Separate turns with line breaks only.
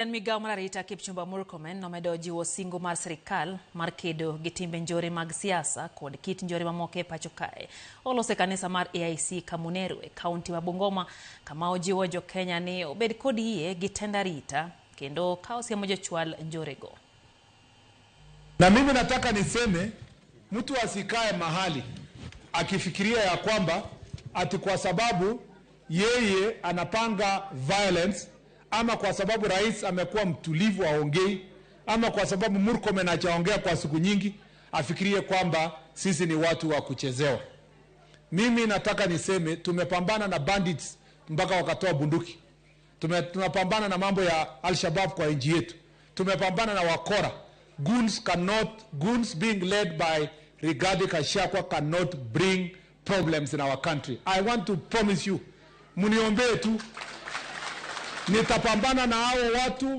En migawo mar arita Kipchumba Murkomen nomedo jiwo singo mar sirikal mar kedo gi timbe njore mag siasa kod kit njore mamoko e pacho kae. Oloso e kanisa mar AIC Kamuneru e kaunti ma Bungoma kama ojiwo jo-Kenya ni obed kod yie gi tend arita kendo ka osiemo jochwal njorego.
Na mimi nataka niseme mtu asikae mahali akifikiria ya kwamba ati kwa sababu yeye anapanga violence ama kwa sababu rais amekuwa mtulivu aongei ama kwa sababu Murkomen hajaongea kwa siku nyingi afikirie kwamba sisi ni watu wa kuchezewa. Mimi nataka niseme tumepambana na bandits mpaka wakatoa bunduki. Tunapambana na mambo ya Al-Shabaab kwa nchi yetu. Tumepambana na wakora. Goons cannot, goons being led by Rigathi Gachagua cannot bring problems in our country. I want to promise you, mniombee tu, nitapambana na hao watu.